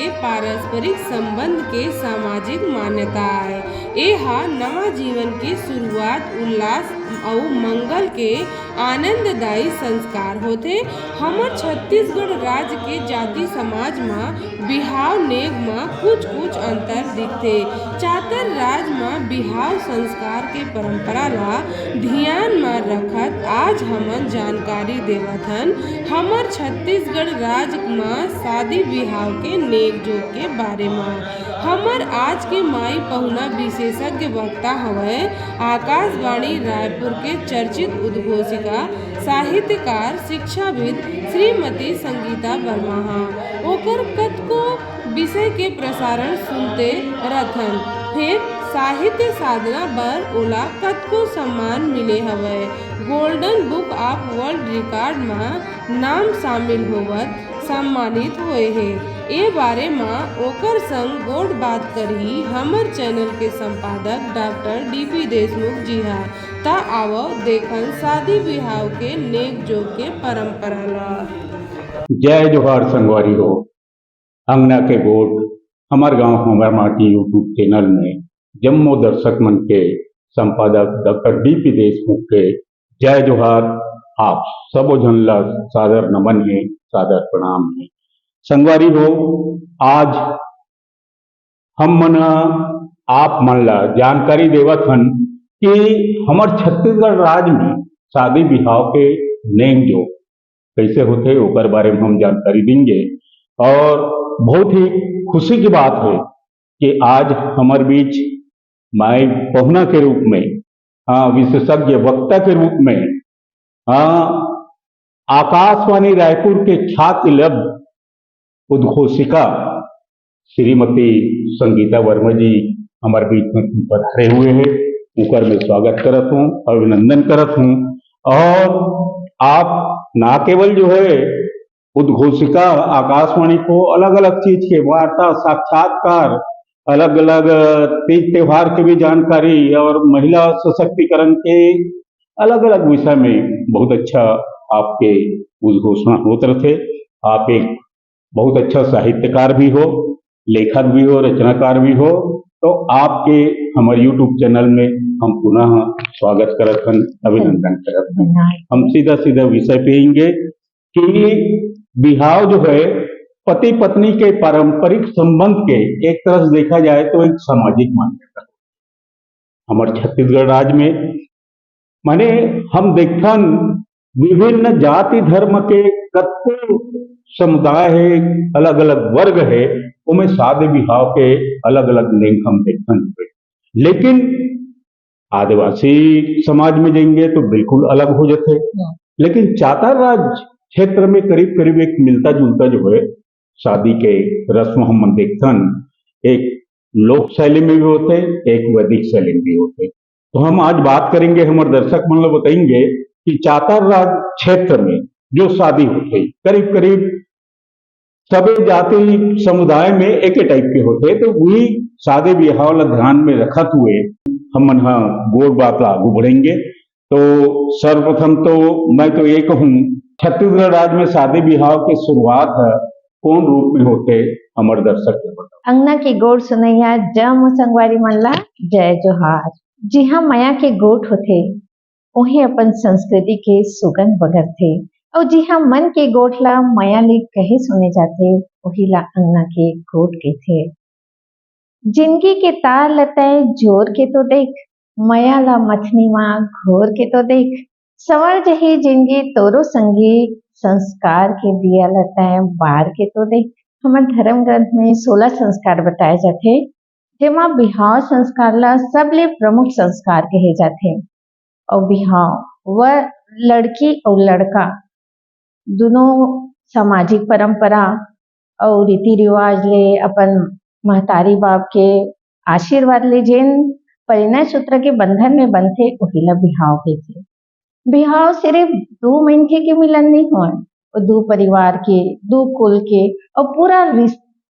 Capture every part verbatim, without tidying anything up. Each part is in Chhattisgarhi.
पारस्परिक संबंध के सामाजिक मान्यता आय। ए हा नवा जीवन के शुरुआत, उल्लास अउ मंगल के आनंददायी संस्कार होथे। हमर छत्तीसगढ़ राज्य के जाति समाज म बिहाव नेग म कुछ-कुछ अंतर दिखथे। चातर राज म बिहाव संस्कार के परंपरा ला धियान म रखत आज हमन जानकारी देवत हन हमर छत्तीसगढ़ राज म शादी बिहाव के नेग जोग के बारे म। हमर आज के माई पहुना विशेषज्ञ वक्ता हवय आकाशवाणी रायपुर के चर्चित उद्घोषिका, साहित्यकार, शिक्षाविद श्रीमती संगीता वर्मा हा। ओकर कतको विषय के प्रसारण सुनते रथन, फेर साहित्य साधना बर ओला कतको सम्मान मिले हवय। Golden Book of World Record म नाम शामिल होवत सम्मानित होए हे। ए बारे म ओकर संग गोठ बात करही हमर चैनल के संपादक डॉक्टर डी पी देशमुख जी हा। त आवव देखन शादी बिहाव के नेग जोग के परंपरा ला। जय जोहार संगवारी हो। अंगना के गोठ, हमर गांव हमर माटी YouTube चैनल में जम्मो दर्शक मन के संपादक डॉक्टर डी पी देशमुख के जय जोहार। आप सबो झन ला सादर नमन हे, सादर प्रणाम हे। संगवारी हो, आज हम मन ह आप मन ला जानकारी देवत हन कि हमर छत्तीसगढ़ राज में शादी बिहाव के नेम जोग कइसे होथे, ओकर बारे में हम जानकारी देंगे। और बहुत ही खुशी की बात है कि आज हमर बीच माई पहुना के रूप में, हाँ, विशेषज्ञ वक्ता के रूप में, हाँ, आकाशवाणी रायपुर के ख्याति लब्ध उद्घोषिका श्रीमती संगीता वर्मा जी हमारे बीच में पधारे हुए हैं। उनकर मैं स्वागत करत हूँ, अभिनंदन करत हूँ। और आप ना केवल जो है उद्घोषिका आकाशवाणी को अलग-अलग चीज के वार्ता, साक्षात्कार, अलग-अलग तीज त्योहार की भी जानकारी और महिला सशक्तिकरण के अलग-अलग विषय में बहुत अच्छा आपके उद्घोषणा होत रथे। आप एक बहुत अच्छा साहित्यकार भी हो, लेखक भी हो, रचनाकार भी हो, तो आपके हमर YouTube चैनल में हम पुनः स्वागत करत हन, अभिनंदन करत हन। धन्यवाद। हम सीधा सीधा विषय पे आएंगे कि बिहाव जो है पति पत्नी के पारंपरिक संबंध के एक तरह से देखा जाए तो एक सामाजिक मान्यता। हमर छत्तीसगढ़ राज में माने हम देखथन विभिन्न जाति धर्म के कतको समुदाय हे, अलग-अलग वर्ग हे, ओमे शादी बिहाव के अलग-अलग नेम हम देखथन। लेकिन आदिवासी समाज में जाएंगे तो बिल्कुल अलग हो जाथे। हम्म। लेकिन चातर राज क्षेत्र में करीब-करीब एक मिलता जुलता जो है शादी के रस्म हम देखथन, एक लोक शैली में भी होथे, एक वैदिक शैली में भी होथे। तो हम आज बात करेंगे, हमर दर्शक मन ला बताएंगे कि चातर राज क्षेत्र में जो शादी होथे, करीब करीब सभी जाति समुदाय में एक ही टाइप के होथे, तो वही शादी बिहाव ला ध्यान में रखत हुए हमन ह गोठ बात ला आगू बढ़ेंगे। तो सर्वप्रथम तो मैं तो ये कहूँ, छत्तीसगढ़ राज में शादी बिहाव के शुरुआत ह कौन रूप में होथे, हमर दर्शक के बताओ। अंगना के गोठ सुनइया जम्मो संगवारी मन ला जय जोहार। जिहाँ मया के गोठ होथे, उहें अपन संस्कृति के सुगंध बगरथे, अउ जिहाँ मन के गोठ ला मया ले कहे सुने जाथे, उही ला अंगना के गोठ कहिथे। जिनगी के तार ल तैं जोर के तो देख, मया ला मथनी मा घोर के तो देख, संवर जही जिनगी तोरो संगी, संस्कार के दिया ल तैं बार के तो देख। हमर धर्म ग्रंथ में सोलह संस्कार बताए जाथे, जेमा बिहाव संस्कार ला सबले प्रमुख संस्कार कहे जाथे। अउ बिहाव व लड़की अउ लड़का दुनों सामाजिक परंपरा अउ रीति रिवाज ले अपन महतारी बाप के आशीर्वाद ले जेन परिणय सूत्र के बंधन में बनथे, उही ला बिहाव कहिथे। बिहाव सिर्फ दू मनखे के मिलन नइ होय, वो दू परिवार के, दू कुल के अउ पूरा रिस-,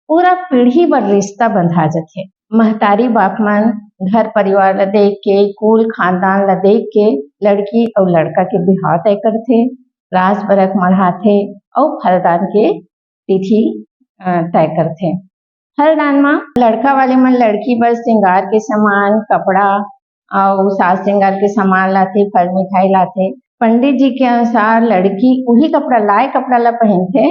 पूरा पीढ़ी बर रिश्ता बंधा जथे। महतारी बाप मन घर परिवार ला देख के, कुल खानदान ला देख के लड़की अउ लड़का के बिहाव तय करथे, राज बरत मढ़ाथे अउ फलदान के तिथि, अ, तय करथे। हर दान म लड़का वाले मन लड़की बर श्रृंगार के सामान, कपड़ा अउ साज श्रृंगार के सामान लाथे, फल मिठाई लाथे। पंडित जी के अनुसार लड़की उही कपड़ा, लाए कपड़ा ला पहिनथे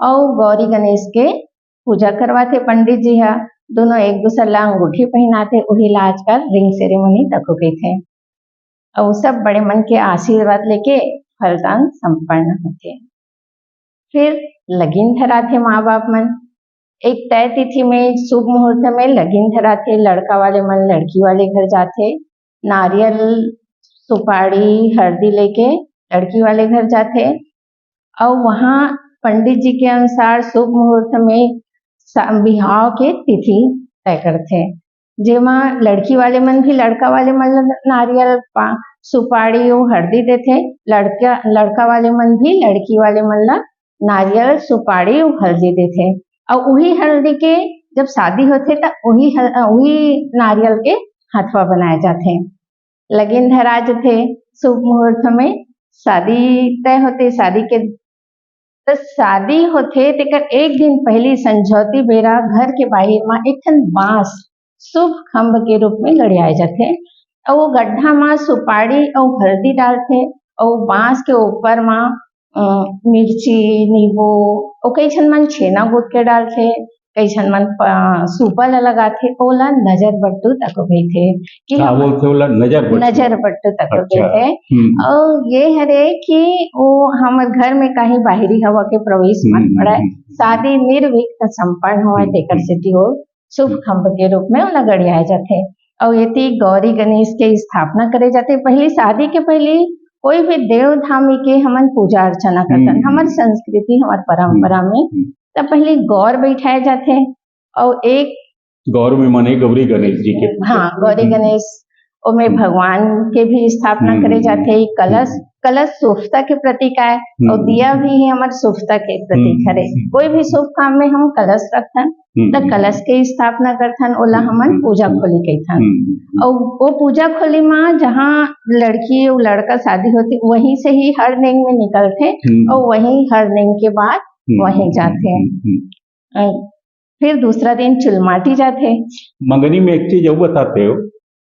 अउ गौरी गणेश के पूजा करवाथे पंडित जी ह। दोनों एक दूसर ला अंगूठी पहिनाथे, उही ला आजकल ring ceremony तको कहिथे। अउ सब बड़े मन के आशीर्वाद लेके फलदान संपन्न होथे। फिर लगिन धराथे माँ बाप मन। एक तय तिथि में शुभ मुहूर्त में लगिन धराथे, लड़का वाले मन लड़की वाले घर जाथे, नारियल, सुपारी, हरदी लेके लड़की वाले घर जाथे। अउ वहाँ पंडित जी के अनुसार शुभ मुहूर्त में सा-, बिहाव के तिथि तय करथे, जेमा लड़की वाले मन भी लड़का वाले मन ल नारियल, पा-, सुपारी अउ हरदी देथे। लड़का, लड़का वाले मन भी लड़की वाले मन ल नारियल, सुपारी अउ हल्दी देथे। अउ उही हल्दी के जब शादी होथे, त उही हल-, उही नारियल के हथवा बनाए जाथे। लगिन धरा जथे, शुभ मुहूर्त में शादी तय होथे। शादी के, त शादी होथे, तेकर एक दिन पहिली संझौती बेरा घर के बाहिर म एक ठन बांस शुभ खंभ के रूप में गड़ियाए जाथे। अउ वो गड्ढा म सुपारी अउ हल्दी डालथे, अउ बांस के ऊपर म, अ, मिर्ची, नींबू, अउ कई झन मन छेना गूंथ के डालथे, कई झन मन प-, सूपा ल लगाथे, ओला नजर बट्टू तको कहिथे कि का हम बोलथे ओला? नजर बट्टू। नजर बट्टू तको अच्छा। कहिथे। हम्म। अउ ये हरे कि वो हमर घर में कहीं बाहरी हवा के प्रवेश मत हम्म, पड़े, हम्म, हम्म। शादी निर्विघ्न संपन्न होए, हम्म, तेकर हम्म। सेती वो शुभ हम्म। खंभ के रूप में ओला गड़ियाए जाथे। अउ एती गौरी गणेश के स्थापना करे जाथे। पहली शादी के पहली कोई भी देव धामी के हमन पूजा अर्चना करथन। हम्म। हमर संस्कृति, हमर परंपरा हम्म। में हम्म। त पहली गौर बैठाए जाथे अउ एक गौर में माने गौरी गणेश जी के पूजा। हाँ, गौरी हम्म। गणेश, ओमे हम्म। भगवान के भी स्थापना हम्म, करे हम्म, जाथे। एक कलश, हम्म। कलश शुभता के प्रतीक आय, अउ हम्म। दिया भी हमर शुभता के प्रतीक हम्म, हरे। हम्म। कोई भी शुभ काम में हम कलश रखथन, हम्म, त हम्म। कलश के स्थापना करथन, ओला हम्म, हमन हम्म, पूजा हम्म। खोली कहिथन। हम्म, हम्म। अउ वो पूजा खोली म जहाँ लड़की अउ लड़का शादी होथे, वहीं से ही हर नेंग में निकलथे, हम्म। अउ वहीं हर नेंग के बाद हम्म, वहीं हम्म, जाथे। हम्म, हम्म। अ, फिर दूसरा दिन चुलमाटी जाथे। मंगनी में एक चीज अउ बताते हो,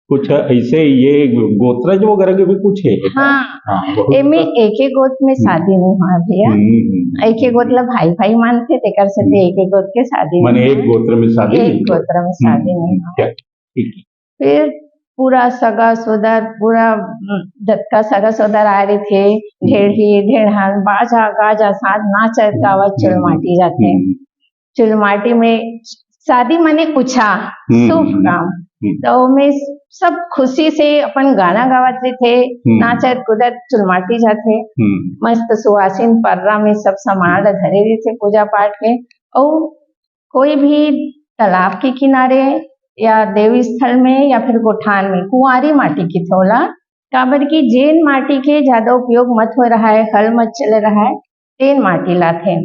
कुछ ऐसे ये गोत्रज वगैरह के भी कुछ है क्या? हाँ, हाँ, बहुत एमे अच्छा। एके गोत में हम्म। शादी नहीं होय भैया। हम्म, हम्म, हम्म। एके गोत ला भाई भाई मानथे, तेकर सेती हम्म। एके गोत के शादी माने नहीं एक होय। गोत्र में शादी एक नहीं होय। गोत्र में शादी हम्म, नहीं हम्म, होय। क्या? ठीक है। फिर पूरा सगा सोदर, पूरा, उम, जतका सगा सोदर आए रहिथे, हम्म। ढेढ़ी, ढेढ़न, बाजा, गाजा, साथ नाचत गावत हम्म। चुलमाटी जाथे। हम्म। चुलमाटी में शादी माने उछाह, हम्म, शुभ हम्म, काम। हम्म। त ओमे सब खुशी से अपन गाना गावत रहिथे, हम्म। नाचत कूदत चुलमाटी जाथे। हम्म। मस्त सुवासिन पर्रा में सब सामान ल धरे रहिथे पूजा पाठ के। अउ कोई भी तालाब के किनारे या देव स्थल में या फिर गोठान में कुंवारी माटी कहिथे ओला, काबर कि जेन माटी के ज्यादा उपयोग मत होय रहय, हल मत चले रहय, तेन माटी लाथे।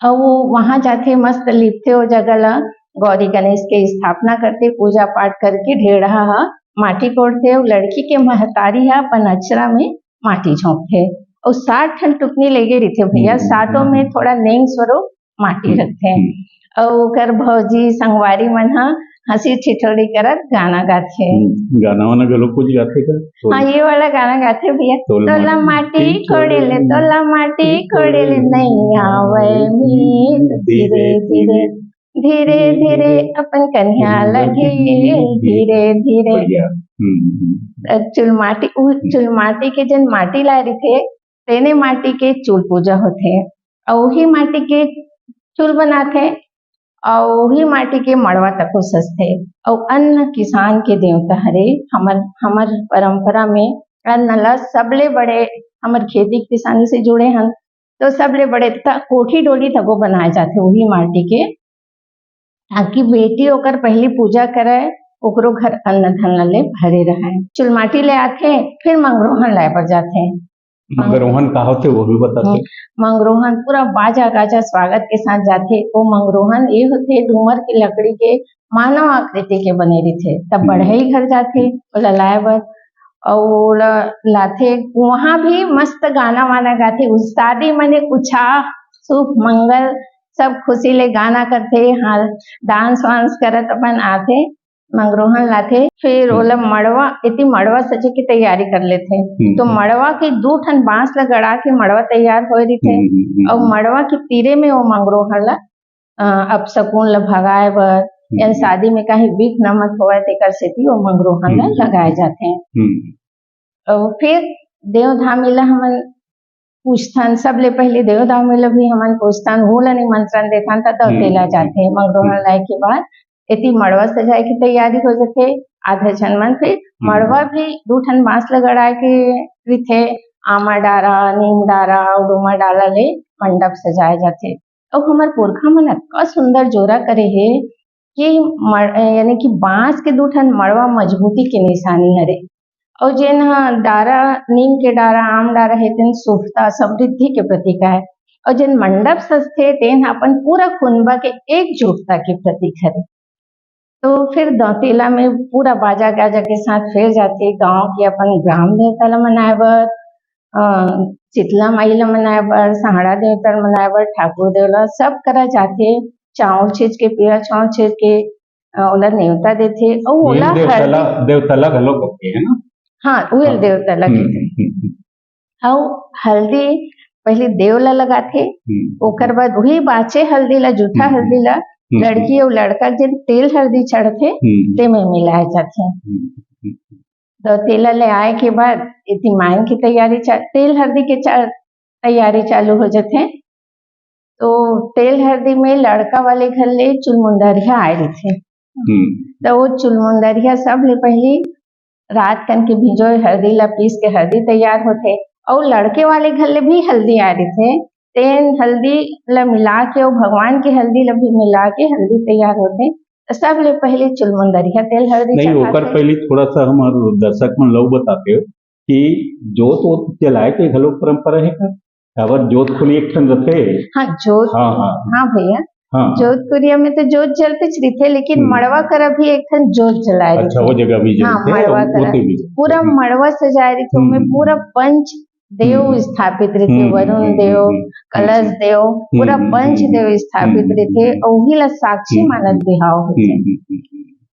अउ वो वहां जाथे, मस्त लिपथे ओ जगह ला, गौरी गणेश के स्थापना करथे, पूजा पाठ करके ढेढ़ा ह माटी कोड़थे, अउ लड़की के महतारी ह अपन अचरा में माटी झोंकथे, अउ सात ठन टुकनी लेगे रहिथे भैया, हम्म, सातों में हम्म। थोड़ा नेंग स्वरूप माटी हम्म, रखथे। हम्म। अउ ओकर भौजी संगवारी मन ह हंसी ठिठोली करत गाना गाथे। हम्म, गाना वाना घलो कुछ गाथे का? हाँ, ये वाला गाना गाथे भैया। तोला तोला माटी माटी कोड़े ले, कोड़े ले, तोला माटी कोड़े ले, कोड़े ले, नहीं आवे मीत धीरे धीरे धीरे। धीरे धीरे अपन कन्या लगे, धीरे धीरे। बढ़िया। हम्म, हम्म। अ, चुलमाटी, उ हम्म। चुलमाटी के जेन माटी लाए रहिथे, तेने माटी के चूल पूजा होथे, अउ उही माटी के चूल बनाथे, अउ उही माटी के मड़वा तको सजथे। अउ अन्न किसान के देवता हरे, हमर, हमर परंपरा में अन्न ला सबले बड़े, हमर खेती किसानी से जुड़े हन, तो सबले बड़े त कोठी डोली तको बनाए जाथे उही माटी के, ताकि बेटी ओकर पहली पूजा करे, ओकरो घर अन्न धन ले भरे रहे। चुलमाटी ले आथे, फिर मंगरोहन लाए बर जाथे। मंगरोहन का होथे, वो भी बता दे। हम्म, मंगरोहन पूरा बाजा गाजा स्वागत के साथ जाथे। वो मंगरोहन ये होथे, डूमर के लकड़ी के मानव आकृति के बने रहिथे। तब हम्म। बढ़ई घर जाथे, ओला लाए बर, अउ ओला लाथे। वहां भी मस्त गाना वाना गाथे। उस शादी माने उछाह, शुभ मंगल, सब खुशी ले गाना करथे, हाँ, डांस वांस करत अपन आथे, मंगरोहन लाथे, फिर हम्म। ओला मड़वा, एती मड़वा सजे के तैयारी कर लेथे। हम्म। तो मड़वा के दू ठन बांस ल गड़ा के मड़वा तैयार होए रहिथे, हम्म, हम्म, हम्म। अउ मड़वा के तीरे में वो मंगरोहन ला, अ, अपशकुन ल भगाए बर, हम्म। या शादी में कहीं विघ्न मत होवय, तेकर सेती वो मंगरोहन ला हम्म। लगाए जाथे। हम्म। अउ फिर देव धामी ला हमन पूछथन, सबले पहले देव धामी ला भी हमन पूछथन, वो ला निमंत्रण देथन, त हम्म, दौतेला हम्म। जाथे। मंगरोहन लाए के बाद एती मड़वा सजाए के तैयारी हो जाथे। आधा झन मन फिर हम्म। मड़वा भी दू ठन बांस ल गड़ाए के रिथे, आमा डारा, नीम डारा अउ डोमा डारा ले मंडप सजाए जाथे। अउ हमर पुरखा मन अतका सुंदर जोरा करे हे कि मड़-, यानी कि बांस के दू ठन मड़वा मजबूती के निशानी हरे। अउ जेन ह डारा, नीम के डारा, आम डारा हे, तेन शुभता, समृद्धि के प्रतीक आय। अउ जेन मंडप सजथे, तेन ह अपन पूरा कुनबा के एकजुटता के प्रतीक हरे। तो फिर दौतेला में पूरा बाजा गाजा के साथ फिर जाथे गांव के अपन ग्राम देवता ला मनाए बर, अ, शीतला माई ला मनाए बर, सहाड़ा देवता ला मनाए बर, ठाकुर देव ला सब करा जाथे। चाउर छीज के, पीला चाउर छीज के, अ, ओला नेवता देथे। अउ उहेल ओला देवता ला, हल्दी देवता ला घलो कथे, है ना? हाँ, उहेल हाँ। देवता ला हम्म, कथे। हम्म, हम्म। अउ हल्दी पहले देव ला लगाथे, हम्म। ओकर बाद उही बाचे हल्दी ला, जूठा हम्म, हल्दी ला, हम्म। लड़की अउ लड़का जेन तेल हल्दी चढ़थे, हम्म। तेमे मिलाए जाथे। हम्म, हम्म। तो तेला ले आए के बाद एती मायन की तैयारी चा-, तेल हल्दी के चा-, तैयारी चालू हो जाथे। तो तेल हल्दी में लड़का वाले घर ले चुलमुंदरिया आए रहिथे। हम्म। तो वो चुलमुंदरिया सब ले पहली रात कन के भिंजोए हल्दी ला पीस के हल्दी तैयार होथे, अउ लड़के वाले घर ले भी हल्दी आए रहिथे, तेन हल्दी ला मिला के अउ भगवान के हल्दी ला भी मिला के हल्दी तैयार होथे। तो सब ले पहले चुलमुंदरिया तेल हल्दी नहीं, चढ़ाथे। ओकर पहले थोड़ा सा हमर दर्शक मन ला बताते हो कि जोत वोत जलाए के घलो परंपरा है का? काबर जोत कुरिया एक ठन रथे। हाँ, जोत, हाँ, हाँ। हाँ भैया, हाँ। जोत कुरिया में तो जोत जलतेच रहिथे, लेकिन हम्म। मड़वा करा भी एक ठन जोत जलाए अच्छा, रहिथे। वो जगह भी हाँ, जलथे, मड़वा वो करा। ओती भी जलथे। पूरा हम्म। मड़वा सजाए रहिथे, हम्म, ओमे हम्म। पूरा पंच देव हम्म। स्थापित रहिथे, हम्म, वरुण हम्म, देव, हम्म, हम्म, कलश हम्म। देव, पूरा हम्म, हम्म, पंच हम्म, देव हम्म, स्थापित हम्म, रहिथे, हम्म। अउ उही ला साक्षी हम्म, मानत हम्म। बिहाव होथे। हम्म, हम्म, हम्म, हम्म।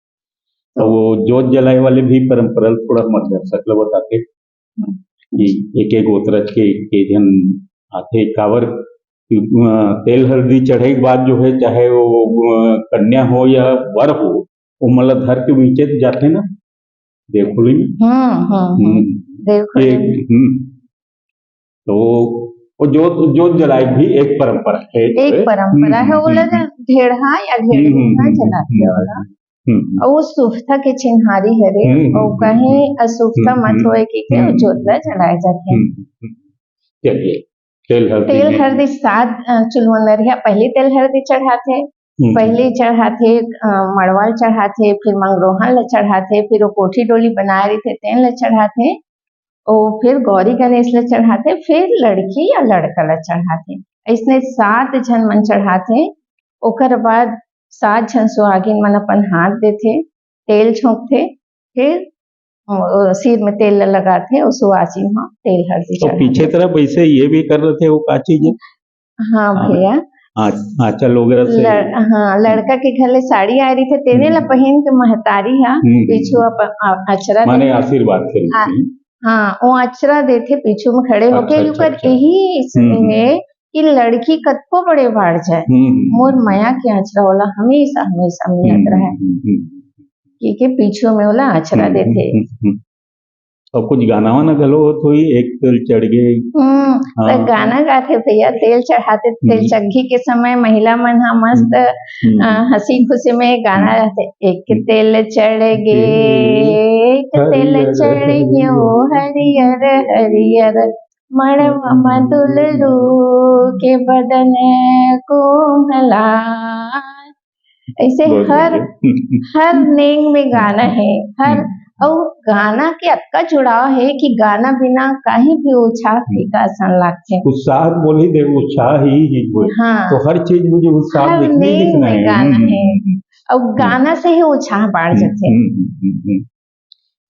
तो वो जोत जलाए वाले भी परंपरा ल थोड़ा हमर दर्शक ला बताते हम्म। कि एक एक गोत्र के, के झन आथे, काबर कि, अ, तेल हल्दी चढ़े के बाद जो है, चाहे वो, अ, कन्या हो या वर हो, वो मन ला धर के बीचे जाथे ना, देवखुली में। हम्म, हम्म, हम्म। हम्म। देवखुली एक, में। हम्म। तो वो जोत, जोत जलाए भी एक परंपरा है, एक है? परंपरा हम्म, है, हम्म, ओला हम्म। ढेड़हा या ढेड़ही हम्म, हम्म, ना हम्म, जलाथे हम्म, ओला। हम्म, हम्म। अउ शुभता के चिन्हारी हरे, हम्म, अउ हम्म, कहीं हम्म। अशुभता हम्म, मत हम्म। होए कहिके हम्म, जोत ला जलाए जाथे। हम्म, हम्म। चलिए, तेल हल्दी तेल में। हल्दी सात, अ, चुलमुंदरिया पहली तेल हल्दी चढ़ाथे, हम्म। पहली चढ़ाथे, अ, मड़वा ल चढ़ाथे, फिर मंगरोहन ल चढ़ाथे, फिर वो कोठी डोली बनाए रहिथे, तेन ल चढ़ाथे, ओ फिर गौरी गणेश ल चढ़ाथे, फिर लड़की या लड़का ल चढ़ाथे। अइसने सात झन मन चढ़ाथे। ओकर बाद सात झन सुहागिन मन अपन हाथ देथे, तेल छोंकथे, फिर, अ, सिर में तेल ल लगाथे, अउ सुहासिन ह तेल हल्दी तो चढ़ाथे। पीछे तरफ वैसे ये भी कर रहे थे, वो का चीज है? हाँ हाँ। भैया। आंच-, आंचल वगैरह से। लड़-, हाँ, लड़का के घर ले साड़ी आए रहिथे, तेने ला हम्म। पहिन के महतारी हा हम्म, हम्म। पीछू अपन आ-, अचरा माने देथे। आशीर्वाद के रूप आ-, में। हाँ, वो अचरा देथे पीछू में खड़े होके, अच्छा, अच्छा, ओकर अच्छा। यही इस-, हम्म, हम्म। है कि लड़की कतको बड़े बाढ़ जाए, हम्म, हम्म। मोर मया के अचरा ओला हमेशा, हमेशा मिलत हम्म, रहे। हम्म, हम्म, हम्म। के, के पीछू में ओला अचरा हम्म, देथे। हम्म, हम्म, हम्म। अउ कुछ गाना वाना घलो होत होही, एक तेल चढ़ गे। हम्म, त हाँ। गाना गाथे भैया, तेल चढ़ाथे, तेल हम्म। चघी के समय महिला मन ह मस्त, हम्म। अ, हंसी खुशी में गाना हम्म। रहथे, "एक हम्म। तेल चढ़ गे, एक तेल हरियर चढ़ गे, ओ हरियर हरियर, मड़वा म दुलरू के बदन कोमला।" ऐसे बहुत हर, बढ़िया। हर नेंग में गाना है, हर, हम्म। अउ गाना के अतका जुड़ाव है कि गाना बिना कहीं भी उत्साह हम्म। फीका असन लागथे। उत्साह बोली दे, उत्साह ही, ही होए। हाँ। तो हर चीज में जो उत्साह हर दिखने नेंग दिखना में है। गाना हम्म, है। हम्म, हम्म। अउ हम्म। गाना से ही उत्साह बाढ़ हम्म, जाथे। हम्म, हम्म, हम्म, हम्म।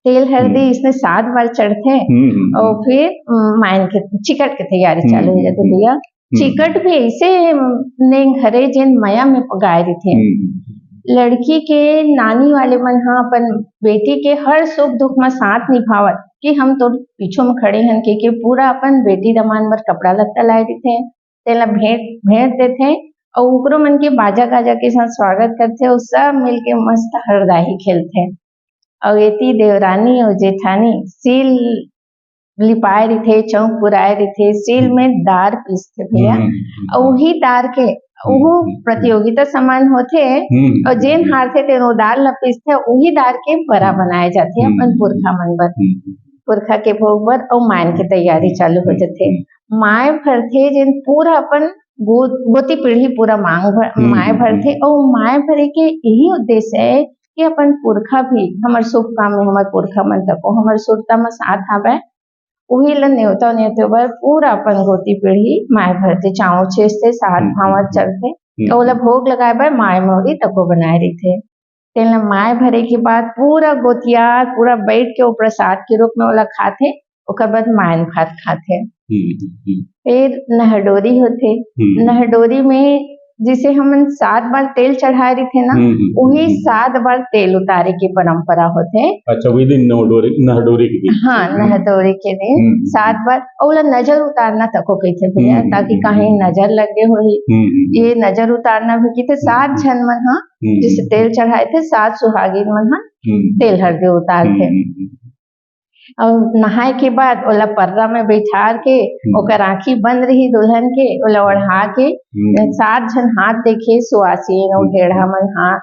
तेल हल्दी हम्म। इसमें सात बार चढ़थे हम्म, हम्म, अउ हम्म। फिर, उम, मायन के चिकट के तैयारी हम्म, चालू हो हम्म, जाथे हम्म। भैया। चिकट भी ऐसे नेंग हरे जेन मया में पगाए रहिथे। हम्म। लड़की के नानी वाले मन ह अपन बेटी के हर सुख दुख म साथ निभावत कि हम तोर पीछू म खड़े हन के, के पूरा अपन बेटी दमान बर कपड़ा लत्ता लाए रहिथे, तेला भेंट, भेंट देथे अउ ओकरो मन के बाजा गाजा के साथ स्वागत करथे अउ सब मिलके मस्त हरदाही खेलथे। अउ एती देवरानी अउ जेठानी सील लिपाए रहिथे, चौक पुराए रहिथे, सील में दार पीसथे भैया। हम्म। अउ उही दार के, हम्म, उहू हम्म, प्रतियोगिता समान होथे। हम्म। अउ जेन हारथे तेन ओ दार ल पीसथे, उही दार के बरा बनाए जाथे हम्म। अपन पुरखा मन बर। हम्म। पुरखा के भोग बर अउ मायन के तैयारी चालू हो हम्म। जथे। हम्म। माय भरथे जेन पूरा अपन गो-, गोती पीढ़ी पूरा मांग भर, हम्म। माय भरथे। अउ माय भरे के यही उद्देश्य है कि अपन पुरखा भी हमर शुभ काम में हमर पुरखा मन तको हमर सुरता म साथ आवे, उही ल नेवता नेवते बर पूरा अपन गोती पीढ़ी माय भरथे, चाँव छेसथे, साथ हम्म, भांवत हम्म, चलथे। हम्म, त ओला हम्म। भोग लगाए बर माय मौरी तको बनाए रहिथे। तेन ल माय भरे के बाद पूरा गोतियार, पूरा बैठ के ओ प्रसाद के रूप में ओला खाथे, ओकर बाद मायन भात खाथे। हम्म, हम्म, हम्म। फिर नहडोरी होथे। हम्म। नहडोरी में जैसे हमन सात बार तेल चढ़ाए रहिथे ना, हम्म, हम्म, उही हम्म। सात बार तेल उतारे के परंपरा होथे। अच्छा, वही दिन नहडोरी, नहडोरी के दिन। हाँ, हम्म। नहडोरी के दिन हम्म। सात बार, अउ ओला नजर उतारना तको कहिथे भैया, हम्म, ताकि हम्म, कहीं हम्म। नजर लगे होही। हम्म, हम्म, ये हम्म। नजर उतारना भी कहिथे, सात हम्म। झन मन ह हम्म, जैसे हम्म। तेल चढ़ाए थे, सात सुहागिन मन ह हम्म। तेल हरदी उतारथे। हम्म, हम्म, हम्म। अउ नहाए के बाद ओला पर्रा में बइठार के, हम्म। ओकर आँखी बंद रही दुल्हन के, ओला ओढ़ा के, हम्म। सात झन हाथ देखे, सुवासिन अउ हम्म। ढेढ़ा मन हा-,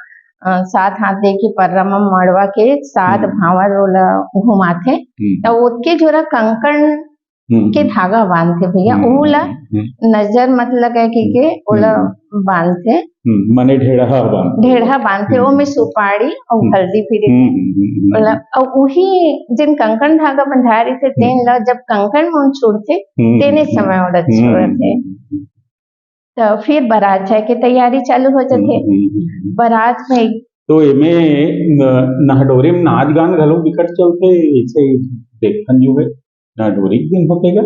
अ, सात हाथ देके पर्रा में मड़वा के सात हम्म। भांवर ओला घुमाथे। हम्म। त ओतके जोरा कंकन हम्म। के धागा बांधथे भैया, हम्म। ओला हम्म। नजर मत लगे कहिके हम्म। ओला हम्म। बांधथे। हम्म, माने ढेढ़हा बांधथे। ढेढ़हा बांधथे, हम्म। ओमे सुपारी अउ हम्म। हल्दी भी देथे। हम्म, हम्म, हम्म, हम्म। ओला, अउ उही जेन कंकन धागा बंधाए रहिथे, हम्म। तेन ल जब कंकन मन छुड़थे, हम्म, तेने हम्म, समय ओला हम्म, छोड़थे। हम्म, हम्म। त फिर बारात जाए के तैयारी चालू हो जथे। हम्म, हम्म, हम्म। बारात में तो एमे न-, नहडोरी में नाच गान घलो बिकट चलथे, ऐसे देखथन जो है, नहडोरी के दिन होथे गा?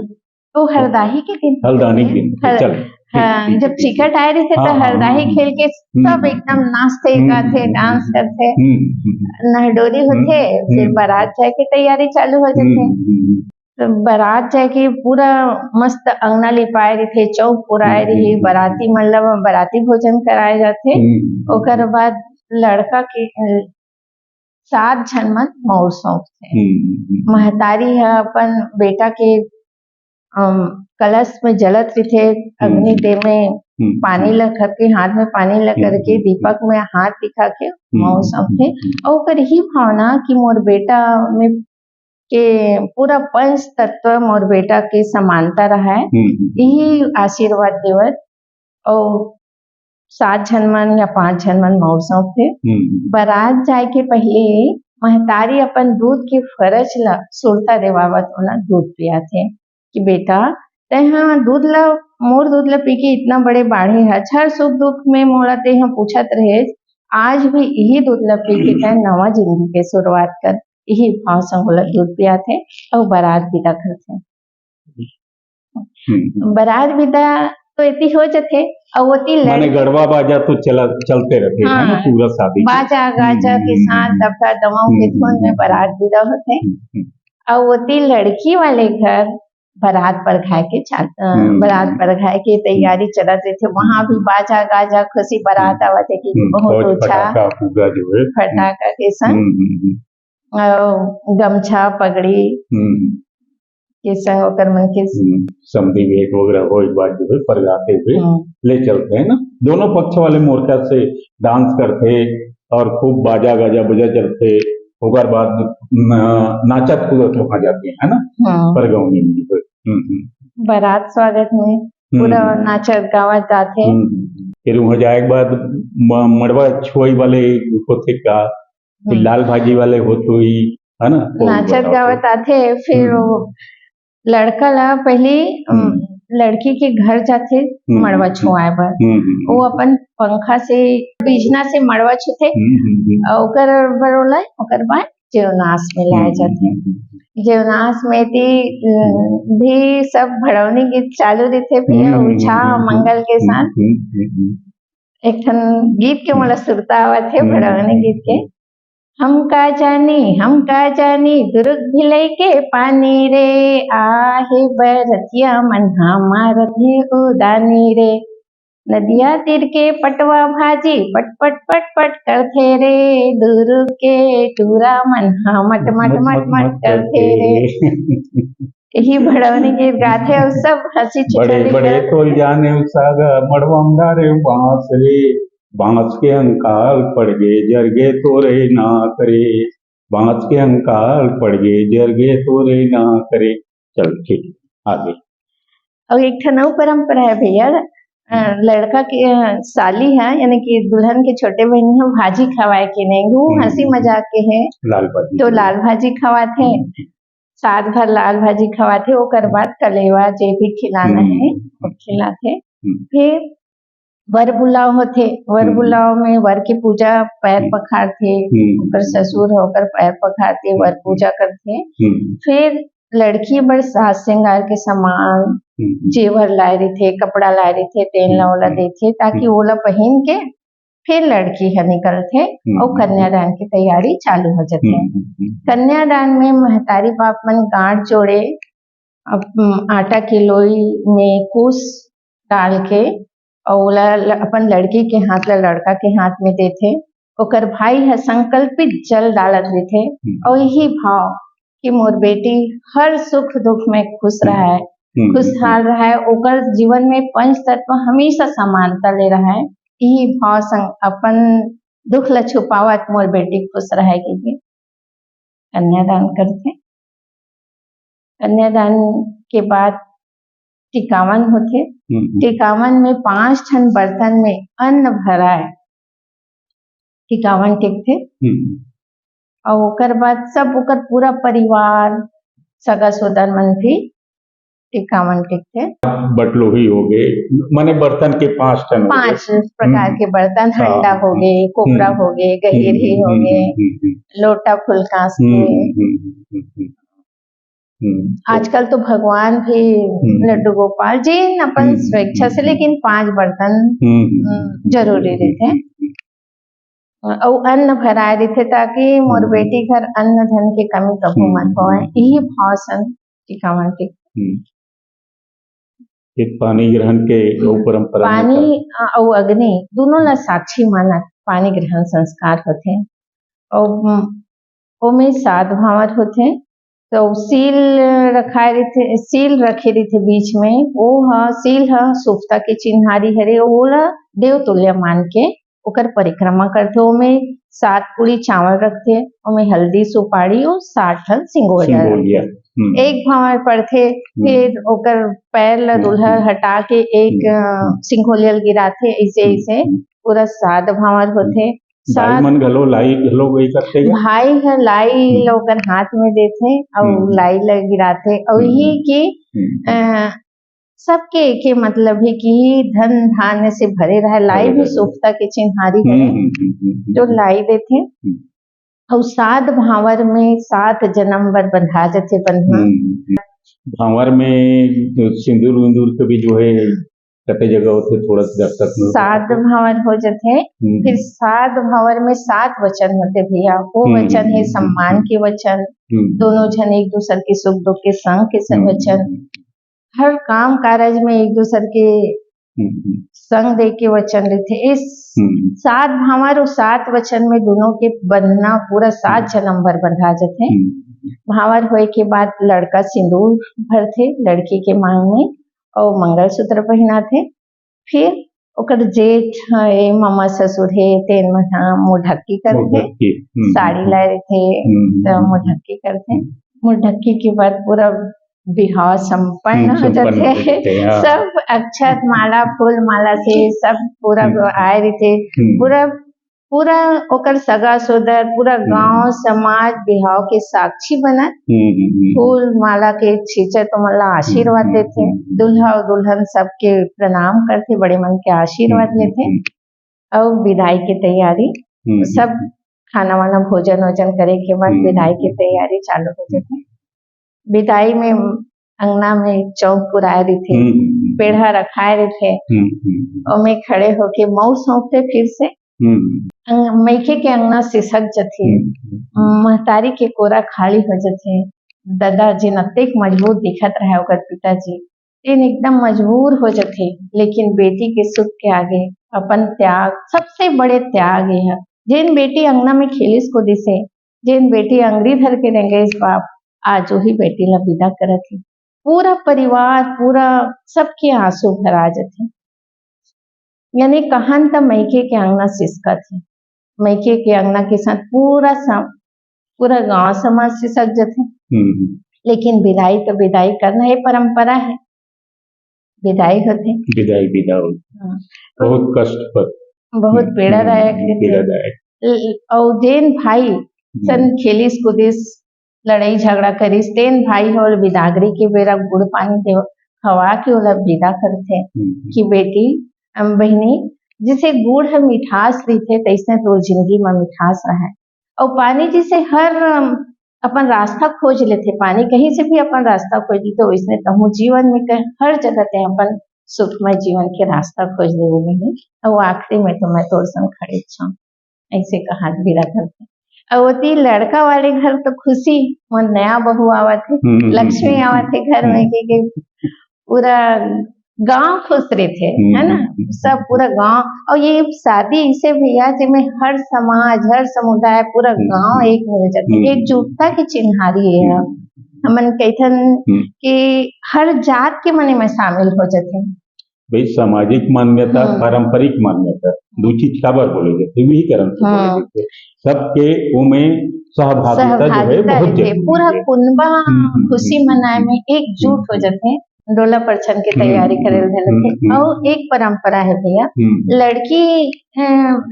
ओ हरदाही के दिन। हरदाही के दिन, हर-, चल, ठीक, हाँ, ठीक, जब ठीक, ठीक। चिकट आए रहिथे, हाँ, त हाँ, हरदाही हाँ, खेल के हम्म, सब हम्म, एकदम हम्म, नाचथे, हम्म, गाथे, हम्म, dance हम्म, करथे। हम्म, हम्म, नहडोरी हम्म, होथे, हम्म, फिर हम्म। बारात जाए के तैयारी चालू हो हम्म, जथे। हम्म, हम्म, हम्म। त बारात जाए के पूरा मस्त अंगना लिपाए रहिथे, चौक पुराए हम्म, रही, हम्म, हम्म। बाराती मन ल बाराती भोजन कराए जाथे। हम्म, हम्म, हम्म। ओकर बाद लड़का के, अ, सात झन मन मउर सौंपथे। हम्म, हम्म, हम्म। महतारी ह अपन बेटा के, अम, कलश में जलत रहिथे, हम्म, अग्नि हम्म। दे में हम्म, पानी हम्म। ल करके, हाथ में पानी ल हम्म, करके, हम्म, दीपक हम्म। में हाथ दिखा के हम्म, मउर हम्म, सौंपथे। हम्म, हम्म। अउ ओकर ही भावना कि मोर बेटा में के पूरा पंच तत्व मोर बेटा के समानता रहय, हम्म, हम्म। यही आशीर्वाद देवत अउ सात झन मन या पांच झन मन मउर सौंपथे। हम्म। बारात जाए के पहिले महतारी अपन दूध के फरज ला सुरता देवावत ओला दूध पियाथे कि बेटा, तैं हा दूध ला, मोर दूध ला पी के इतना बड़े बाढ़े हस, हर सुख दुख में मोला तैं हा पूछत रहेस, आज भी इही दूध ला पी के तैं नवा जिंदगी के शुरुआत कर। इही भाव संग ओला दूध पियाथे अउ बारात विदा करथे। हम्म। बारात विदा तो एती हो जथे, अउ ओती माने लड़- गड़वा बाजा तो चला, चलते रहथे, है ना, हाँ, पूरा शादी के। बाजा गाजा के हम्म, साथ हम्म, दफड़ा दमाऊ के हम्म, धुन में हम्म, बारात विदा होथे। हम्म, हम्म। अउ ओती लड़की वाले घर बारात परघाए के चाल-, अ, हम्म। बारात परघाए के तैयारी चलत रहिथे, वहाँ भी बाजा गाजा खुशी बारात हम्म। आवत हे कि हम्म, बहुत फौज ऊंचा फटाका पूरा जो है। फटाका के संग। हम्म, हम्म, हम्म। अ, गमछा, पगड़ी हम्म। के संग ओकर मन के हम्म, समधी भेंट वगैरह होए के बाद जो है परघाते हुए हम्म। ले चलथे, है ना? दोनों पक्ष वाले मोर्चा से dance करथे अउ खूब बाजा गाजा बजा चलथे, ओकर बाद न-, नाचत कूदत वहाँ जाथे, है ना? हम्म। परगौनी में जो है। हम्म, हम्म। बारात स्वागत में हम्म, पूरा हम्म। नाचत गावत जाथे। हम्म, हम्म। फिर वहाँ जाए के बाद म-, मड़वा छुआई वाले होथे का? फिर हम्म। लाल भाजी वाले होत होही, है ना? वो नाचत बताओ तो। गावत आथे, फिर हम्म। वो लड़का ला पहले, अम, हम्म। लड़की के घर जाथे हम्म। मड़वा छुआए बर। हम्म, हम्म, वो हम्म। अपन पंखा से, बिजना से मड़वा छुथे। हम्म, हम्म, हम्म। अउ ओकर बर ओला, ओकर बाद जेवनास में लाए जाथे। जेवनास में ती, अ, भी सब भड़ौनी गीत चालू रहिथे भैया, उछाह मंगल के साथ। एक ठन गीत के मोला सुरता आवत हे, भड़ौनी गीत के। हम का जानी, हम का जानी, दुरुग भिलई के पानी रे, आहे बरतिया मन हा मारत हे उदानी रे। नदिया तीर के पटवा भाजी पट पट पट पट करथे रे, दुरुग के टूरा मन हा मट मट मट मट करथे रे। यही भड़ौनी गीत गाथे अउ सब हंसी बड़े ठिठोली बड़े कर तोल जाने सागा मड़वा डारे बांस रे, बांस के अंकाल पड़ गे जर गे तोरे नाक रे, बांस के अंकाल पड़ गे जर गे तोरे नाक रे। चल ठीक, आगे। अउ एक ठन अउ परंपरा हे भैया, अ, लड़का के, अ, साली ह, यानी कि दुल्हन के छोटे बहिनी ह, भाजी खवाए के नहीं, वो हम्म। हंसी मजाक के हे। लाल भाजी तो खवाए। लाल भाजी खवाथे, हम्म। सात भर लाल भाजी खवाथे, ओकर बाद कलेवा जे भी खिलाना हम्म। हे, वो खिलाथे। हम्म। फिर वर बुलाव होथे, वर हम्म। बुलाव में वर के पूजा, पैर हम्म। पखारथे, हम्म। ओकर ससुर ह ओकर पैर पखारथे, वर हम्म। पूजा करथे। हम्म। फिर लड़की बर साज श्रृंगार के सामान, हम्म। जेवर लाए रहिथे, कपड़ा लाए रहिथे, तेन ला हम्म। ओला देथे, ताकि हम्म। ओला पहिन के फिर लड़की ह निकलथे हम्म। अउ कन्यादान के तैयारी चालू हो जाथे। हम्म। हम्म। कन्यादान में महतारी बाप मन गांठ जोड़े, अप-, आटा के लोई में कुश डाल के अउ ओला ल-, अपन लड़की के हाथ ला लड़का के हाथ में देथे। ओकर भाई ह संकल्पित जल डालत रहिथे हम्म। अउ यही भाव कि मोर बेटी हर सुख दुख में खुश हम्म। रहय, हम्म। खुशहाल रहय, ओकर जीवन में पंच तत्व हमेशा समानता ले रहय, यही भाव संग अपन दुख ला छुपावत मोर बेटी खुश रहय कहिके कन्यादान करथे। कन्यादान के बाद टिकावन होथे। हम्म, हम्म। टिकावन में पांच ठन बर्तन में अन्न भराए टिकावन टिकथे। हम्म। अउ ओकर बाद सब ओकर पूरा परिवार, सगा सोदर मन भी टिकावन टिकथे। बटलोही हो गे, माने बर्तन के पांच ठन हो गे। पांच प्रकार हम्म। के बर्तन, हाँ, हंडा हो गे, कोपरा हम्म। हो गे, गहिरी हम्म, हो हम्म, गे, हम्म, हम्म। लोटा फुलकांस हम्म, के। हम्म, हम्म, हम्म, हम्म। हम्म। आजकल तो भगवान भी हम्म। लड्डू गोपाल, जेन अपन हम्म, स्वेच्छा से, हम्म। लेकिन पांच बर्तन, हम्म, हम्म। हम्म, जरूरी हम्म, रहिथे। हम्म, हम्म। अउ अन्न भराए रहिथे, ताकि मोर हम्म। बेटी घर अन्न धन के कमी कभू हम्म, मत होवय। हम्म। यही भाव संग टिकावन के। हम्म। ये पानी ग्रहण के अउ परंपरा में पानी, का? अ, अउ अग्नि, दूनों ला साक्षी मानत पानी ग्रहण संस्कार होथे। अउ, उम, ओमे सात भांवर होथे। तो सील रखाए रहिथे, सील रखे रहिथे बीच में, वो ह, सील ह शुभता के चिन्हारी हरे, ओला देवतुल्य मान के ओकर परिक्रमा करथे। ओमे सात पूड़ी चावल रखथे, ओमे हल्दी, सुपारी अउ सात ठन सिंगोलिया सिंगोलिया। रखथे। हम्म। एक भांवर पड़थे, हम्म। फिर ओकर पैर ल हम्म, दूल्हा हम्म। हटा के एक, हम्म, अ, हम्म। सिंगोलिया ल गिराथे, अइसे, हम्म, अइसे हम्म। पूरा सात भांवर होथे। भाई सात मन घलो, लाई घलो वही करथे क्या? भाई ह लाई हम्म। ल ओकर हाथ में देथे अउ हम्म। लाई ल गिराथे। अउ हम्म। ये कि, हम्म। अ, सबके एके मतलब हे कि धन धान्य से भरे रहय, लाई भरे भी रहय। शुभता के चिन्हारी हम्म, हरे, हम्म, हम्म, हम्म, जो हम्म। लाई देथे। हम्म। अउ सात भांवर में सात जनम बर बंधा जथे बंधना। हम्म, हम्म। भांवर में सिंदूर विंदूर के भी जो है कते जगह होथे, थोड़ा सा दर्शक लोग सात बताते। भांवर हो जथे, हम्म। फिर सात भांवर में सात वचन होथे भैया, वो हम्म, वचन हे हम्म, सम्मान हम्म। के वचन, हम्म। दोनों झन एक दूसर के सुख दुख के संग के सब हम्म, वचन, हम्म। हर काम कारज में एक दूसर के हम्म, हम्म। संग दे के वचन लेथे। इस हम्म। सात भांवर अउ सात वचन में दोनों के बंधना पूरा सात हम्म। जनम भर बंधा जथे। हम्म। भांवर होए के बाद लड़का सिंदूर भरथे लड़की के मांग में अउ मंगलसूत्र पहिनाथे। फिर ओकर जेठ हे, ममा ससुर हे, तेन मन ह मुंह ढक्की करथे, मुंह ढक्की, हम्म, साड़ी हम्म। लाए रहिथे, हम्म, त हम्म, मुंह हम्म। ढक्की करथे। हम्म। मुंह ढक्की के बाद पूरा बिहाव संपन्न हम्म, हो संपन्न हो जाथे। जाथे, हाँ। सब अक्षत, माला, फूल माला से सब पूरा हम्म। आए रहिथे। हम्म। पूरा, पूरा ओकर सगा सोदर, पूरा हम्म। गांव समाज बिहाव के साक्षी बनत। हम्म, हम्म, हम्म। फूल माला के छींचत ओमन ला आशीर्वाद हम्म, देथे। हम्म, हम्म। दूल्हा अउ दुल्हन सबके प्रणाम करथे, बड़े मन के आशीर्वाद हम्म, हम्म, लेथे। हम्म। अउ विदाई के तैयारी हम्म, हम्म, सब हम्म। खाना वाना, भोजन वोजन करे के बाद हम्म। बिदाई के तैयारी चालू हो जाथे। बिदाई में अंगना में चौक पुराए रहिथे, हम्म। पेढ़ा रखाए रहिथे, हम्म, हम्म। ओमे खड़े होके मऊ सौंपथे फिर से। हम्म। अंग-, मइके के अंगना सिसक जथे, हम्म। महतारी के कोरा खाली हो जथे। ददा जेन अतेक मजबूत दिखत रहे ओकर पिताजी, तेन एकदम मजबूर हो जथे, लेकिन बेटी के सुख के आगे अपन त्याग, सबसे बड़े त्याग ये ह। जेन बेटी अंगना में खेलिस कूदिस हे, जेन बेटी अंगरी धर के रेंगइस बाप, आज वही बेटी ला विदा करत हे। पूरा परिवार, पूरा सबके आंसू भरा जथे। यानी कहन त मइके के अंगना सिसकत हे, मइके के अंगना के साथ पूरा सम-, पूरा गांव समाज सिसक जथे। हम्म, हम्म। लेकिन बिदाई तो बिदाई करना, ये परंपरा है, बिदाई होथे। बिदाई, बिदा होथे। हाँ। बहुत कष्टप्रद। बहुत हम्म, पीड़ादायक हम्म, होथे। पीड़ादायक। ल-, अउ जेन भाई हम्म। सन खेलिस कूदिस, लड़ाई झगड़ा करिस, तेन भाई ह ओला बिदागरी के बेरा गुड़ पानी दे, खवा के ओला विदा करथे हम्म। कि बेटी, अम, बहिनी, जैसे गुड़ ह मिठास रहिथे, तइसने तोर जिंदगी म मिठास रहय। अउ पानी जैसे हर, अम, अपन रास्ता खोज लेथे, पानी कहीं से भी अपन रास्ता खोज लेथे, वैसने तहूँ जीवन में कहीं हर जगह ते अपन सुखमय जीवन के रास्ता खोज लेबे बहिनी। अउ आखिरी में तो मैं तोर संग खड़े हूँ, ऐसे कहा विदा करथे। अउ ओती लड़का वाले घर तो खुशी, मोर नया बहू आवत हे, हम्म, हम्म, लक्ष्मी हम्म, आवत हे घर में, हम्म। के, के पूरा गांव खुश रहिथे, हम्म, है ना? हम्म, हम्म। सब पूरा गांव, अउ ये शादी इसे भैया जेमे हर समाज, हर समुदाय, पूरा हम्म, गांव हम्म। एक मिल जाथे। हम्म। एकजुटता के चिन्हारी ये ह। हम्म। हमन कहिथन हम्म। कि हर जात के मन एमे शामिल हो जाथे। भाई, सामाजिक मान्यता, हम्म। पारंपरिक मान्यता, दू चीज काबर बोले जाथे? वही कारण से बोले हाँ। जाथे। सबके ओमे सहभागिता जो है, सहभागिता बहुत रहिथे। जरूरी पूरा है। कुनबा हम्म, हम्म, खुशी हम्म, मनाए हम्म। में एकजुट हो हम्म। जाथे। डोला परछन के हम्म, तैयारी करे ल धरथे। हम्म, हम्म। अउ एक परंपरा है भैया, हम्म। लड़की, अ,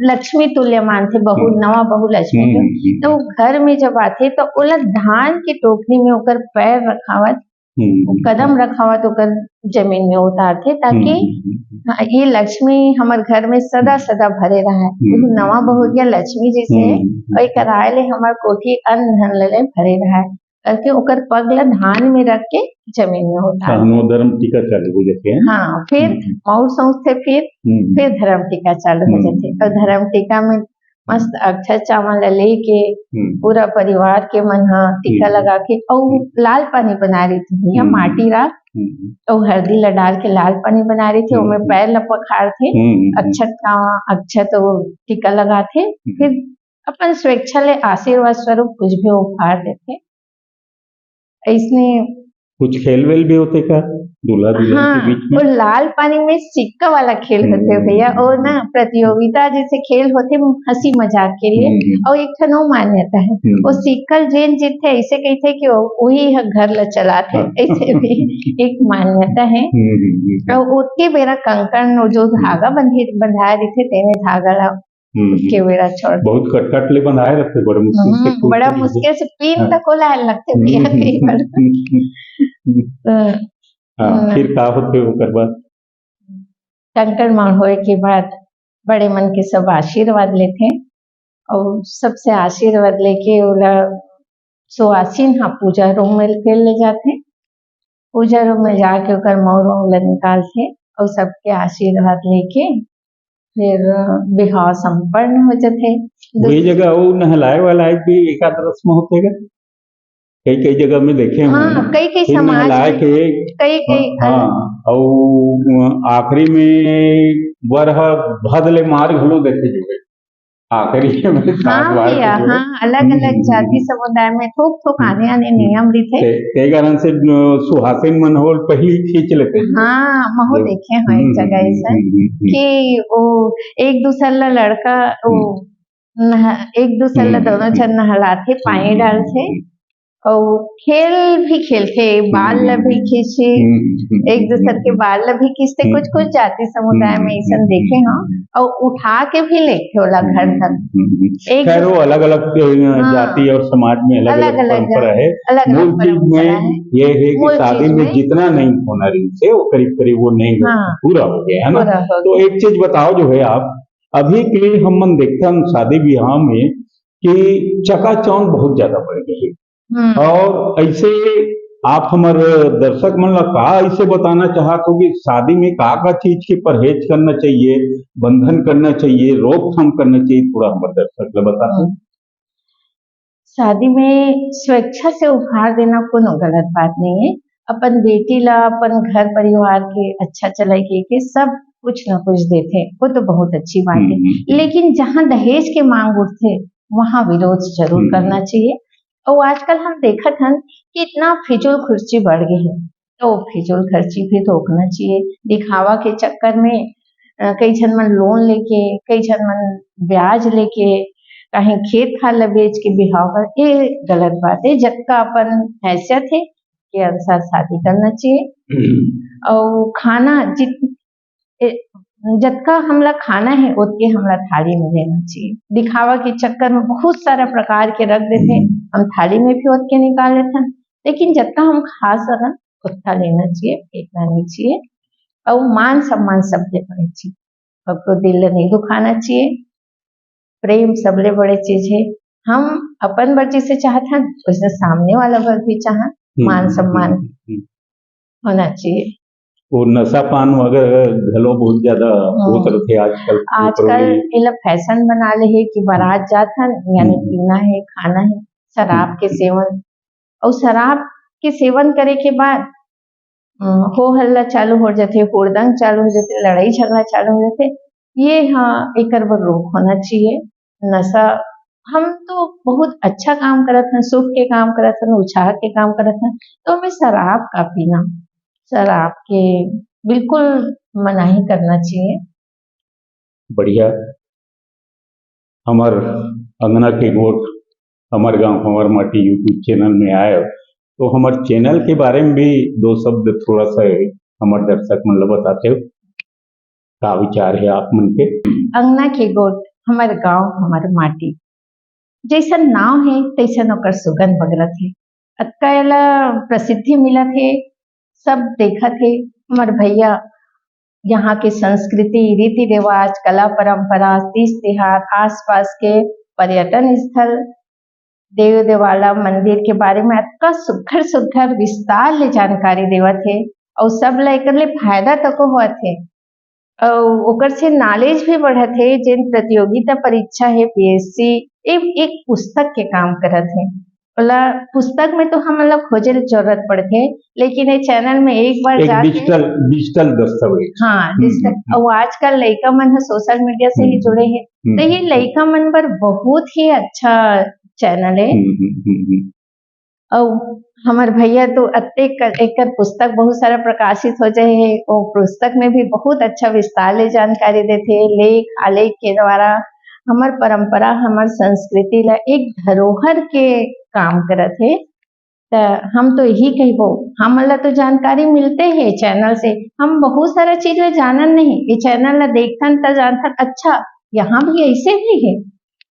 लक्ष्मी तुल्य मानथे, बहू, हम्म। नवा बहू लक्ष्मी हम्म, तुल्य। हम्म, हम्म। तो घर में जब आथे तो ओला धान के टोकरी में ओकर पैर रखावत, हम्म, हम्म। कदम रखावत ओकर जमीन में उतारथे, ताकि हम्म, हम्म, हम्म। हाँ, ये लक्ष्मी हमर घर में सदा, हम्म। सदा भरे रहय। हम्म। नवा बहू या लक्ष्मी जैसे हम्म, हम्म। ओकर आय ले हमर कोठी अन्न धन ले, ले भरे रहय। करके ओकर पग ल धान में रख के जमीन में उतार हाँ, वो धर्म टीका चालू हो जाथे, है ना? हाँ, फिर हम्म। मउर सौंसथे, फिर, हम्म। फिर धर्म टीका चालू हो हम्म। जाथे। अउ धर्म टीका में मस्त अक्षत चावल ल लेके हम्म। पूरा परिवार के मन ह टीका हम्म। लगा के अउ हम्म। लाल पानी बनाए रहिथे भैया, हम्म। माटी ला हम्म। अउ हल्दी ला डाल के लाल पानी बनाए रहिथे, हम्म। ओमे पैर ला पखारथे, हम्म। अक्षत का, अक्षत अउ टीका लगाथे, हम्म। फिर अपन स्वेच्छा ले आशीर्वाद स्वरूप कुछ भी उपहार देथे। अइसने कुछ खेल-वेल भी होथे का दूल्हा दुल्हन के हाँ, बीच में? वो लाल पानी में सिक्का वाला खेल होथे हम्म। भैया, वो ना प्रतियोगिता जैसे खेल होथे हंसी मजाक के लिए, हम्म। अउ एक ठन वो मान्यता है, हम्म। वो सिक्का जेन जीतथे, ऐसे कहिथे कि वो, वही ह घर ला चलाथे, हाँ। ऐसे भी एक मान्यता है। हम्म, हम्म, हम्म। अउ ओतके बेरा कंकन, वो जो धागा बंधे, बंधाए रहिथे, तेने धागा ला हम्म। के बेरा छोड़। बहुत कटकट ले बंधाए रखथे, बड़ा मुश्किल से हम्म, खूब बड़ा कटकट। मुश्किल से पिन हाँ। तक ओला लगथे हम्म, भैया, हम्म, कई बार। हम्म, हम्म। तो, हाँ, हम्म। फिर का होथे ओकर बाद? कंकन मांग होए के बाद बड़े मन के सब आशीर्वाद लेथे अउ सबसे आशीर्वाद लेके ओला सुवासिन ह पूजा रूम में फिर ले जाथे। पूजा रूम में जाके ओकर मउर-वउर ल निकालथे अउ सबके आशीर्वाद लेके फिर बिहाव संपन्न हो जथे। वही जगह अउ नहलाए वाला एक भी एकाध रस्म होथे गा? कई-कई जगह में देखे हंव हाँ, मैं। कई-कई फिर समाज नहलाए में, के, कई-कई हाँ, अउ आखिरी में वर ह भद ले मार घलो देथे जो है। आखिरी में हाँ सात बार भैया, के जो है। हाँ, अलग-अलग हम्म, जाति हम्म। समुदाय में थोक-थोक हम्म। आने-आने हम्म। नियम रहिथे। ते, ते कारण से, अ, सुहासिन मन हो पहली खींच लेथे जो। हाँ, महू जो देखे हंव एक हम्म, जगह हम्म, ऐसा हम्म, हम्म, हम्म। कि वो एक दूसर ला लड़का, वो हम्म। नह-, एक दूसर ला हम्म, दोनों हम्म, झन नहलाथे, हम्म, पानी हम्म, डालथे, हम्म। अउ खेल भी खेलथे, बाल ला भी हम्म, खींचथे, हम्म, हम्म, एक दूसर के हम्म, बाल ला भी खींचथे। हम्म, कुछ-कुछ हम्म। जाति समुदाय हम्म, में अइसन हम्म, देखे हंव, हम्म। अउ उठा के भी लेथे ओला घर तक। हम्म, हम्म, हम्म। एक खैर, वो दूसर अलग-अलग, अ, हाँ। जाति और समाज में अलग-अलग अलग-अलग, परंपरा है। अलग-अलग मूल चीज परंपरा में है। ये है कि मूल शादी चीज में में। जितना नहीं होना रहिसे, वो करीब-करीब वो नहीं हाँ। पूरा हो गया, है ना? पूरा हो तो गया। एक चीज बताओ जो है आप, अभी के लिए हमन देखथन शादी ब्याह में कि चकाचौंध बहुत ज्यादा बढ़ गई है। हम्म। और ऐसे आप हमर दर्शक मन ला का ऐसे बताना चाहत हो कि शादी में का का चीज के परहेज करना चाहिए, बंधन करना चाहिए, रोकथाम करना चाहिए, थोड़ा हमर दर्शक ला बता दो। हम्म। शादी में स्वेच्छा से उपहार देना कोनो गलत बात नहीं है। अपन बेटी ला अपन घर परिवार के अच्छा चले के, के सब कुछ ना कुछ देथे, वो तो बहुत अच्छी बात है। हम्म, हम्म। लेकिन जहाँ दहेज के मांग उठथे, वहाँ विरोध जरूर हम्म। करना चाहिए। और आजकल हम देखत हन कि इतना फिजूल खर्ची बढ़ गई है, तो फिजूल खर्ची भी रोकना चाहिए। दिखावा के चक्कर में, अ, कई झन मन लोन लेके, कई झन मन ब्याज लेके, कहीं खेत खार ला बेच के बिहाव कर, ये गलत बात है। जतका अपन हैसियत है के अनुसार शादी करना चाहिए। हम्म। और खाना जित-, ए, जतका हमला खाना है, ओतके हमला थाली में लेना चाहिए। दिखावा के चक्कर में बहुत सारा प्रकार के रख देथे, हम्म। हम थाली में भी ओतके निकाल लेथन, लेकिन जतका हम खा सकन, ओतका लेना चाहिए, फेंकना नहीं चाहिए। और मान सम्मान सबले बड़े चीज, सबको दिल नहीं दुखाना चाहिए। प्रेम सबले बड़े चीज है। हम अपन बर जैसे चाहत हन, वैसे सामने वाला बर भी चाहन, हम्म, मान हम्म, सम्मान हम्म, हम्म। होना चाहिए। वो नशा पान वगैरह घलो बहुत ज्यादा हम्म। होत रथे आजकल। आजकल पेट्रोल एला फैशन बना ले है कि बारात जात हन, यानी हम्म। पीना है, खाना है, शराब हम्म। के सेवन, और शराब के सेवन करे के बाद, अ, हो हल्ला चालू हो जाथे, हुड़दंग चालू हो जाथे, लड़ाई झगड़ा चालू हो जाथे। ये हाँ, एकर बर रोक होना चाहिए। नशा, हम तो बहुत अच्छा काम करत हन, सुख के काम करत हन, उत्साह के काम करत हन, तो हमें शराब का पीना, शराब के बिल्कुल मनाही करना चाहिए। बढ़िया। हमर अंगना के गोठ, हमर गांव, हमर माटी YouTube चैनल में आए हो, तो हमर चैनल के बारे में भी दो शब्द थोड़ा सा हमर दर्शक मन ल बताते हो, का विचार है आप मन के? अंगना के गोठ, हमर गांव, हमर माटी, जैसन नाव है, तैसन ओकर सुगंध बगरत है। अतका एला प्रसिद्धि मिलत है, सब देखत है। हमर भैया यहाँ के संस्कृति, रीति रिवाज, कला परंपरा, तीज तिहार, आसपास के पर्यटन स्थल, देव देवाला मंदिर के बारे में अतका सुघर सुघर विस्तार ले जानकारी देवत हे, अउ सब ला एकर ले फायदा तको होवत हे। अउ ओकर से नॉलेज भी बढ़त हे। जेन प्रतियोगिता परीक्षा हे, पीएससी, ए एक पुस्तक के काम करत हे। ओला पुस्तक में तो हमन ला खोजे ले जरूरत पड़थे, लेकिन ये चैनल में एक बार एक जाके डिजिटल, डिजिटल दस्तावेज। हाँ, हम्म, डिजिटल। हम्म, हम्म। अउ आजकल लइका मन ह सोशल मीडिया से ही हम्म, जुड़े हे, हम्म, तो ये हम्म। लइका मन बर बहुत ही अच्छा चैनल है। हम्म, हम्म, हम्म, हम्म। अउ हमर भैया तो अतेक क-, एकर पुस्तक बहुत सारा प्रकाशित हो जाए हे, वो पुस्तक में भी बहुत अच्छा विस्तार ले जानकारी देथे, लेख आलेख के द्वारा हमर परंपरा, हमर संस्कृति ला एक धरोहर के काम करत हे। त हम तो यही कहिबो, हमन ला तो जानकारी मिलते हे चैनल से, हम बहुत सारा चीज ला जानन नहीं, ये चैनल ला देखथन त जानथन, अच्छा, यहाँ भी ऐसे भी हे।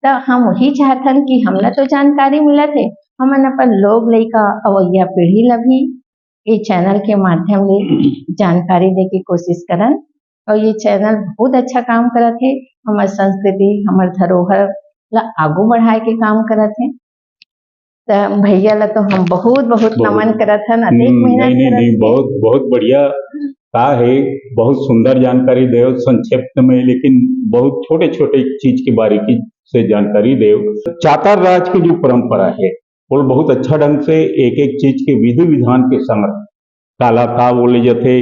त हम वही चाहथन कि हमला तो जानकारी मिलत हे, हमन अपन लोग लइका अवइया पीढ़ी ला भी ये चैनल के माध्यम ले जानकारी दे के कोशिश करन। और ये चैनल बहुत अच्छा काम करत हे, हमर संस्कृति, हमर धरोहर ला आगू बढ़ाए के काम करत हे। त भैया ला तो हम बहुत, बहुत बहुत। नमन करत हन, अतेक हम्म, मेहनत नहीं, नहीं, करत नहीं, हे। बहुत, बहुत बढ़िया। का हे, बहुत सुंदर जानकारी देव, संक्षिप्त में, लेकिन बहुत छोटे-छोटे चीज के बारीकी से जानकारी देव। चातर राज के जो परंपरा हे, वो बहुत अच्छा ढंग से एक-एक चीज के विधि विधान के संग काला का बोले जथे,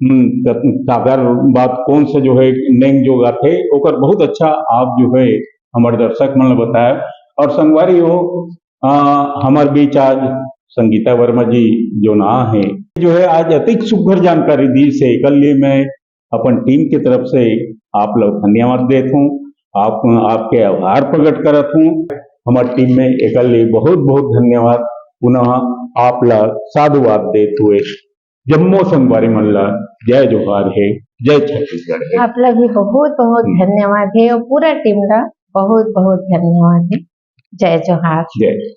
हम्म, क-, काकर बात कौन सा जो है नेंग जो गाथे, ओकर बहुत अच्छा आप जो है हमर दर्शक मन ल बताए। और संगवारी हो, अ, हमर बीच आज संगीता वर्मा जी जो ना है, जो है आज अतिक सुघर जानकारी दी से एकर लिए मैं अपन टीम के तरफ से आप लोग धन्यवाद देत हूँ, आप, आपके आभार प्रकट करत हूँ। हमर टीम में एकर लिए बहुत बहुत धन्यवाद। पुनः आप ला साधुवाद देत हुए जम्मो संगवारी मन ला जय जोहार हे, जय छत्तीसगढ़ हे। आप ला भी बहुत बहुत हम्म। धन्यवाद हे और पूरा टीम ला बहुत बहुत धन्यवाद हे। जय जोहार। जय।